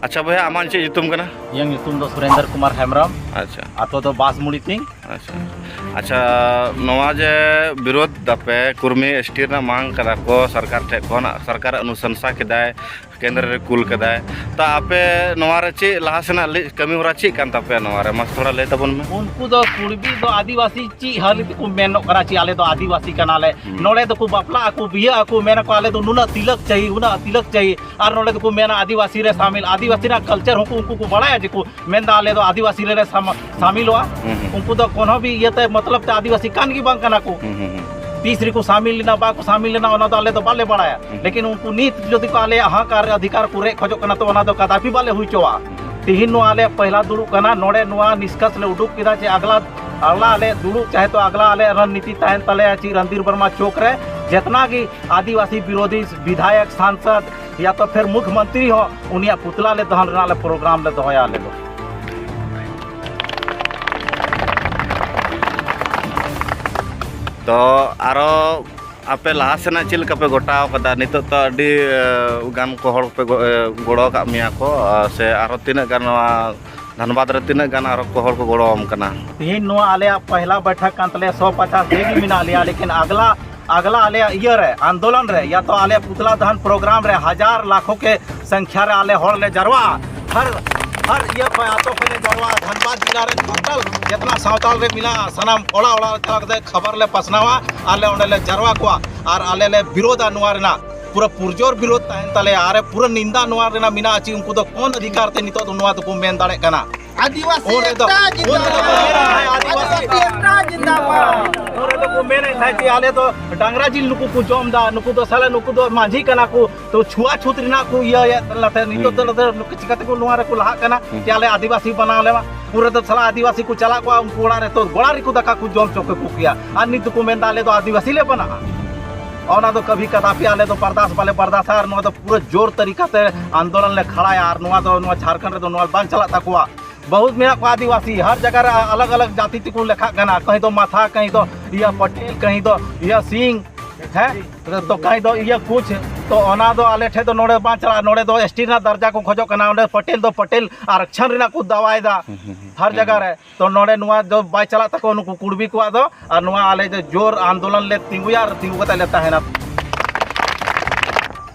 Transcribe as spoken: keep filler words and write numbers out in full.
ᱟᱪᱪᱷᱟ ᱵᱚᱭᱦᱟ, ᱟᱢᱟᱜ ᱪᱮᱫ ᱧᱩᱛᱩᱢ ᱠᱟᱱᱟ? ᱤᱧᱟᱹᱜ ᱧᱩᱛᱩᱢ ᱫᱚ ᱥᱩᱨᱮᱱᱫᱨᱚ ᱠᱩᱢᱟᱨ ᱦᱮᱢᱵᱨᱚᱢ᱾ ᱟᱪᱪᱷᱟ᱾ ᱟᱛᱳ ᱫᱚ ᱵᱟᱥᱢᱩᱲᱤ ᱛᱤᱧ᱾ ᱟᱪᱪᱷᱟ᱾ ᱟᱪᱪᱷᱟ, ᱱᱚᱣᱟ ᱡᱮ ᱵᱤᱨᱳᱫᱷ ᱫᱟᱯᱮ, ᱠᱩᱨᱢᱤ ᱮᱥ ᱴᱤ ᱨᱮᱱᱟᱜ ᱢᱟᱝ ᱠᱟᱫᱟ ᱠᱚ ᱥᱚᱨᱠᱟᱨ ᱴᱷᱮᱱ ᱠᱷᱚᱱ, ᱥᱚᱨᱠᱟᱨ ᱚᱱᱩᱥᱚᱝᱥᱟ ᱠᱮᱫᱟᱭ, ᱠᱮᱱᱫᱨᱚ ᱨᱮ ᱠᱩᱞ ᱠᱟᱫᱟᱭ, ᱛᱟ ᱟᱯᱮ ᱱᱚᱣᱟ ᱨᱮ ᱪᱮᱫ ᱞᱟᱦᱟ ᱥᱮᱱᱟᱜ ᱞᱮ-, ᱠᱟᱹᱢᱤ ᱦᱚᱨᱟ ᱪᱮᱫ ᱠᱟᱱ ᱛᱟᱯᱮᱭᱟ ᱱᱚᱣᱟ ᱨᱮ? ᱢᱟᱥᱮ ᱛᱷᱚᱲᱟ ᱞᱟᱹᱭ ᱛᱟᱵᱚᱱ ᱢᱮ᱾ ᱩᱱᱠᱩ ᱫᱚ ᱠᱩᱲᱵᱤ ᱫᱚ ᱟᱹᱫᱤᱵᱟᱹᱥᱤ ᱪᱮᱫ ᱦᱟᱹᱞᱤ ᱛᱮᱠᱚ ᱢᱮᱱᱚᱜ ᱠᱟᱱᱟ, ᱪᱮᱫ ᱟᱞᱮ ᱫᱚ ᱟᱹᱫᱤᱵᱟᱹᱥᱤ ᱠᱟᱱᱟᱞᱮ᱾ ᱦᱩᱸ᱾ ᱱᱚᱰᱮ ᱫᱚᱠᱚ ᱵᱟᱯᱞᱟᱜ ᱟᱠᱚ, ᱵᱤᱭᱟᱹᱜ ᱟᱠᱚ, ᱢᱮᱱ ᱟᱠᱚ ᱟᱞᱮ ᱫᱚ ᱱᱩᱱᱟᱹᱜ ᱛᱤᱞᱟᱹᱠ ᱪᱟᱹᱦᱤ, ᱩᱱᱟᱹᱜ ᱛᱤᱞᱟᱹᱠ ᱪᱟᱹᱦᱤ, ᱟᱨ ᱱᱚᱰᱮ ᱫᱚᱠᱚ ᱢᱮᱱᱟ ᱟᱹᱫᱤᱵᱟᱹᱥᱤ ᱨᱮ ᱥᱟᱢᱤᱞ, ᱟᱹᱫᱤᱵᱟᱹᱥᱤ ᱨᱮᱱᱟᱜ ᱠᱟᱞᱪᱟᱨ ᱦᱚᱸᱠᱚ ᱩᱱᱠᱩ ᱠᱚ ᱵᱟᱲᱟᱭᱟ ᱡᱮ ᱠᱚ ᱢᱮᱱᱫᱟ ᱟᱞᱮ ᱫᱚ ᱟᱹᱫᱤᱵᱟᱹᱥᱤ ᱨᱮᱞᱮ ᱥᱟᱢ-, ᱥᱟᱢᱤᱞᱚᱜᱼᱟ᱾ ᱦᱩᱸ, ᱦᱩᱸ᱾ ᱩᱱᱠᱩ ᱫᱚ ᱠᱳᱱᱳ ᱵᱤ ᱤᱭᱟᱹᱛᱮ ᱢᱚᱛᱞᱚᱵ ᱛᱮ ᱟᱹᱫᱤᱵᱟᱹᱥᱤ ᱠᱟᱱ ᱜᱮ ᱵᱟᱝ ᱠᱟᱱᱟ ᱠᱚ᱾ ᱦᱩᱸ, ᱦᱩᱸ, ᱦᱩᱸ᱾ ᱛᱤᱥ ᱨᱮᱠᱚ ᱥᱟᱢᱤᱞ ᱞᱮᱱᱟ, ᱵᱟᱠᱚ ᱥᱟᱢᱤᱞ ᱞᱮᱱᱟ, ᱚᱱᱟ ᱫᱚ ᱟᱞᱮ ᱫᱚ ᱵᱟᱞᱮ ᱵᱟᱲᱟᱭᱟ᱾ ᱦᱩᱸ᱾ ᱞᱮᱠᱤᱱ ᱩᱱᱠᱩ ᱱᱤᱛ ᱡᱩᱫᱤ ᱠᱚ ᱟᱞᱮᱭᱟᱜ ᱦᱚᱠ ᱟᱨ ᱚᱫᱷᱤᱠᱟᱨ ᱠᱚ ᱨᱮᱡ ᱠᱷᱚᱡᱚᱜ ᱠᱟᱱᱟ, ᱛᱚ ᱚᱱᱟ ᱫᱚ ᱠᱟᱫᱟᱯᱤ ᱵᱟᱞᱮ ᱦᱩᱭ ᱦᱚᱪᱚᱣᱟᱜᱼᱟ᱾ ᱦᱩᱸ᱾ ᱛᱤᱦᱤᱧ ᱱᱚᱣᱟ ᱟᱞᱮ ᱯᱟᱦᱞᱟ ᱫᱩᱲᱩᱵ ᱠᱟᱱᱟ, ᱱᱚᱰᱮ ᱱᱚᱣᱟ ᱱᱤᱥᱠᱟᱥ ᱞᱮ ᱩᱰᱩᱠ ᱠᱮᱫᱟ ᱡᱮ ᱟᱜᱽᱞᱟ, ᱟᱜᱽᱞᱟ ᱟᱞᱮ ᱫᱩᱲᱩᱵ, ᱪᱟᱦᱮ ᱛᱚ ᱟᱜᱽᱞᱟ ᱟᱞᱮ ᱨᱚᱱᱱᱤᱛᱤ ᱛᱟᱦᱮᱱ ᱛᱟᱞᱮᱭᱟ ᱪᱮᱫ ᱨᱚᱱᱫᱷᱤᱨ ᱵᱚᱨᱢᱟ ᱪᱚᱠ ᱨᱮ, ᱡᱮᱛᱱᱟ ᱜᱮ ᱟᱹᱫᱤᱵᱟᱹᱥᱤ ᱵᱤᱨᱳᱫᱷᱤ ᱵᱤᱫᱷᱟᱭᱚᱠ, ᱥᱟᱝᱥᱚᱫ ᱭᱟ ᱛᱚ ᱯᱷᱤᱨ ᱢᱩᱠᱷᱭᱚᱢᱚᱱᱛᱨᱤ ᱦᱚᱸ ᱩᱱᱤᱭᱟᱜ ᱯᱩᱛᱞᱟ ᱞᱮ ᱫᱚᱦᱚᱱ ᱨᱮᱱᱟᱜ ᱞᱮ ᱯᱨᱳᱜᱨᱟᱢ ᱞᱮ ᱫᱚᱦᱚᱭᱟ ᱟᱞᱮ ᱫᱚ᱾ ᱛᱚ ᱟᱨᱚ ᱟᱯᱮ ᱞᱟᱦᱟ ᱥᱮᱱᱟᱜ ᱪᱮᱫ ᱞᱮᱠᱟ ᱯᱮ ᱜᱚᱴᱟᱣ ᱠᱟᱫᱟ? ᱱᱤᱛᱚᱜ ᱛᱚ ᱟᱹᱰᱤ, ᱮ, ᱜᱟᱱ ᱠᱚ ᱦᱚᱲ ᱯᱮ ᱜᱚ-, ᱮ, ᱜᱚᱲᱚ ᱟᱠᱟᱫ ᱢᱮᱭᱟ ᱠᱚ, ᱟᱨ ᱥᱮ ᱟᱨᱦᱚᱸ ᱛᱤᱱᱟᱹᱜ ᱜᱟᱱ ᱱᱚᱣᱟ ᱫᱷᱟᱱᱵᱟᱫᱽ ᱨᱮ ᱛᱤᱱᱟᱹᱜ ᱜᱟᱱ ᱟᱨᱦᱚᱸ ᱠᱚ ᱦᱚᱲ ᱠᱚ ᱜᱚᱲᱚᱣᱟᱢ ᱠᱟᱱᱟ? ᱛᱮᱦᱮᱧ ᱱᱚᱣᱟ ᱟᱞᱮᱭᱟᱜ ᱯᱟᱦᱞᱟ ᱵᱟᱭᱴᱷᱟᱠ ᱠᱟᱱ ᱛᱟᱞᱮᱭᱟ, ᱥᱚ ᱯᱚᱪᱟᱥ ᱰᱷᱮᱨ ᱜᱮ ᱢᱮᱱᱟᱜ ᱞᱮᱭᱟ, ᱞᱮᱠᱤᱱ ᱟᱜᱽᱞᱟ, ᱟᱜᱽᱞᱟ ᱟᱞᱮᱭᱟᱜ ᱤᱭᱟᱹ ᱨᱮ, ᱟᱱᱫᱳᱞᱚᱱ ᱨᱮ, ᱭᱟ ᱛᱚ ᱟᱞᱮ ᱯᱩᱛᱞᱟ ᱫᱟᱦᱟᱱ ᱯᱨᱳᱜᱨᱟᱢ ᱨᱮ ᱦᱟᱡᱟᱨ ᱞᱟᱠᱷᱚ ᱠᱮ ᱥᱚᱝᱠᱷᱭᱟ ᱨᱮ ᱟᱞᱮ ᱦᱚᱲ ᱞᱮ ᱡᱟᱨᱣᱟᱜᱼᱟ᱾ ᱦᱟᱨ, ᱦᱟᱨ ᱤᱭᱟᱹ ᱠᱷᱚᱱ, ᱟᱛᱳ ᱠᱷᱚᱱ ᱞᱮ ᱡᱟᱨᱣᱟᱜᱼᱟ᱾ ᱫᱷᱟᱱᱵᱟᱫᱽ ᱡᱮᱞᱟ ᱨᱮ ᱴᱳᱴᱟᱞ ᱡᱮᱛᱱᱟ ᱥᱟᱶᱛᱟᱞ ᱨᱮ ᱢᱮᱱᱟᱜᱼᱟ, ᱥᱟᱱᱟᱢ ᱚᱲᱟᱜ ᱚᱲᱟᱜ ᱨᱮ ᱪᱟᱞᱟᱣ ᱠᱟᱛᱮ ᱠᱷᱚᱵᱚᱨ ᱞᱮ ᱯᱟᱥᱱᱟᱣᱟ ᱟᱨ ᱞᱮ ᱚᱸᱰᱮ ᱞᱮ ᱡᱟᱨᱣᱟ ᱠᱚᱣᱟ᱾ ᱟᱨ ᱟᱞᱮ ᱞᱮ ᱵᱤᱨᱳᱫᱟ ᱱᱚᱣᱟ ᱨᱮᱱᱟᱜ, ᱯᱩᱨᱟᱹ ᱯᱩᱨᱡᱳᱨ ᱵᱤᱨᱳᱫ ᱛᱟᱦᱮᱱ ᱛᱟᱞᱮᱭᱟ᱾ ᱟᱨ ᱯᱩᱨᱟᱹ ᱱᱤᱱᱫᱟ ᱱᱚᱣᱟ ᱨᱮᱱᱟᱜ ᱢᱮᱱᱟᱜᱼᱟ, ᱪᱮ ᱩᱱᱠᱩ ᱫᱚ ᱠᱚᱱ ᱚᱫᱷᱤᱠᱟᱨ ᱛᱮ ᱱᱤᱛᱚᱜ ᱫᱚ ᱱᱚᱣᱟ ᱫᱚᱠᱚ ᱢᱮᱱ ᱫᱟᱲᱮᱭᱟᱜ ᱠᱟᱱᱟ? ᱟᱹᱫᱤᱵᱟᱹᱥᱤ ᱩᱱ ᱨᱮᱫᱚ, ᱮᱠᱛᱟ ᱩᱱ ᱨᱮᱫᱚ ᱡᱤᱱᱫᱟᱵᱟᱫ᱾ ᱦᱮᱸ, ᱟᱹᱫᱤᱵᱟᱹᱥᱤ᱾ ᱟᱹᱫᱤᱵᱟᱹᱥᱤ ᱮᱠᱛᱟ ᱡᱤᱱᱫᱟᱵᱟᱫ᱾ ᱩᱱ ᱨᱮᱫᱚ ᱠᱚ ᱢᱮᱱᱮᱫ ᱛᱟᱦᱮᱸᱫ ᱡᱮ ᱟᱞᱮ ᱫᱚ ᱰᱟᱝᱨᱟ ᱡᱤᱞ ᱱᱩᱠᱩ ᱠᱚ ᱡᱚᱢ ᱮᱫᱟ, ᱱᱩᱠᱩ ᱫᱚ ᱥᱟᱞᱟ, ᱱᱩᱠᱩ ᱫᱚ ᱢᱟᱹᱡᱷᱤ ᱠᱟᱱᱟ ᱠᱚ, ᱛᱚ ᱪᱷᱩᱣᱟ ᱪᱷᱩᱛ ᱨᱮᱱᱟᱜ ᱠᱚ ᱤᱭᱟᱹᱭᱮᱫ ᱛᱟᱞᱮ ᱛᱟᱦᱮᱸᱫ᱾ ᱱᱤᱛᱚᱜ ᱫᱚ, ᱦᱩᱸ᱾ ᱱᱚᱛᱮ ᱪᱤᱠᱟᱹ ᱛᱮᱠᱚ ᱱᱚᱣᱟ ᱨᱮᱠᱚ ᱞᱟᱦᱟᱜ ᱠᱟᱱᱟ, ᱦᱩᱸ᱾ ᱡᱮ ᱟᱞᱮ ᱟᱹᱫᱤᱵᱟᱹᱥᱤ ᱵᱮᱱᱟᱣ ᱞᱮ ᱢᱟ? ᱩᱱ ᱨᱮᱫᱚ ᱥᱟᱞᱟ ᱟᱹᱫᱤᱵᱟᱹᱥᱤ ᱠᱚ ᱪᱟᱞᱟᱜ ᱠᱚᱣᱟ, ᱩᱱᱠᱩ ᱚᱲᱟᱜ ᱨᱮ ᱛᱚ ᱜᱚᱲᱟ ᱨᱮᱠᱚ ᱫᱟᱠᱟ ᱠᱚ ᱡᱚᱢ ᱦᱚᱪᱚ ᱠᱟᱠᱚ ᱠᱮᱭᱟ᱾ ᱟᱨ ᱱᱤᱛ ᱫᱚᱠᱚ ᱢᱮᱱᱫᱟ ᱟᱞᱮ ᱫᱚ ᱟᱹᱫᱤᱵᱟᱹᱥᱤ ᱞᱮ ᱵᱮᱱᱟᱜᱼᱟ᱾ ᱚᱱᱟ ᱫᱚ ᱠᱟᱵᱷᱤ ᱠᱟᱫᱟᱯᱤ ᱟᱞᱮ ᱫᱚ ᱵᱟᱨᱫᱟᱥ ᱵᱟᱞᱮ ᱵᱟᱨᱫᱟᱥᱟ, ᱟᱨ ᱱᱚᱣᱟ ᱫᱚ ᱯᱩᱨᱟᱹ ᱡᱳᱨ ᱛᱟᱹᱨᱤᱠᱟ ᱛᱮ ᱟᱱᱫᱳᱞᱚᱱ ᱞᱮ ᱠᱷᱟᱲᱟᱭᱟ, ᱟᱨ ᱱᱚᱣᱟ ᱫᱚ, ᱱᱚᱣᱟ ᱡᱷᱟᱲᱠᱷᱚᱸᱰ ᱨᱮᱫᱚ ᱱᱚᱣᱟ ᱵᱟᱝ ᱪᱟᱞᱟᱜ ᱛᱟᱠᱚᱣᱟ᱾ ᱵᱚᱦᱩᱛ ᱢᱮᱱᱟᱜ ᱠᱚᱣᱟ ᱟᱹᱫᱤᱵᱟᱹᱥᱤ, ᱦᱟᱨ ᱡᱟᱭᱜᱟ ᱨᱮ ᱟᱞᱟᱜᱽ ᱟᱞᱟᱜᱽ ᱡᱟᱹᱛᱤ ᱛᱮᱠᱚ ᱞᱮᱠᱷᱟᱜ ᱠᱟᱱᱟ, ᱠᱟᱹᱦᱤ ᱫᱚ ᱢᱟᱛᱷᱟ, ᱠᱟᱹᱦᱤ ᱫᱚ ᱤᱭᱟᱹ ᱯᱟᱴᱮᱞ, ᱠᱟᱹᱦᱤ ᱫᱚ ᱤᱭᱟᱹ ᱥᱤᱝ, ᱦᱮᱸ, ᱛᱚ ᱠᱟᱹᱦᱤ ᱫᱚ ᱤᱭᱟᱹ ᱠᱩᱪ, ᱛᱚ ᱚᱱᱟ ᱫᱚ ᱟᱞᱮ ᱴᱷᱮᱱ ᱫᱚ ᱱᱚᱰᱮ ᱵᱟᱝ ᱪᱟᱞᱟᱜᱼᱟ᱾ ᱱᱚᱰᱮ ᱫᱚ ᱮᱥ ᱴᱤ ᱨᱮᱱᱟᱜ ᱫᱟᱨᱡᱟ ᱠᱚ ᱠᱷᱚᱡᱚᱜ ᱠᱟᱱᱟ, ᱚᱸᱰᱮ ᱯᱟᱴᱮᱞ ᱫᱚ ᱯᱟᱴᱮᱞ ᱟᱨᱚᱠᱪᱷᱚᱱ ᱨᱮᱱᱟᱜ ᱠᱚ ᱫᱟᱣᱟᱭᱮᱫᱟ ᱦᱟᱨ ᱡᱟᱭᱜᱟ ᱨᱮ᱾ ᱛᱚ ᱱᱚᱰᱮ ᱱᱚᱣᱟ ᱫᱚ ᱵᱟᱭ ᱪᱟᱞᱟᱜ ᱛᱟᱠᱚᱣᱟ ᱱᱩᱠᱩ ᱠᱩᱲᱵᱤ ᱠᱚᱣᱟᱜ ᱫᱚ, ᱟᱨ ᱱᱚᱣᱟ ᱟᱞᱮ ᱫᱚ ᱡᱳᱨ ᱟᱱᱫᱳᱞᱚᱱ ᱞᱮ ᱛᱤᱸᱜᱩᱭᱟ ᱟᱨ ᱛᱤᱸᱜᱩ ᱠᱟᱛᱮ ᱞᱮ ᱛᱟᱦᱮᱱᱟ᱾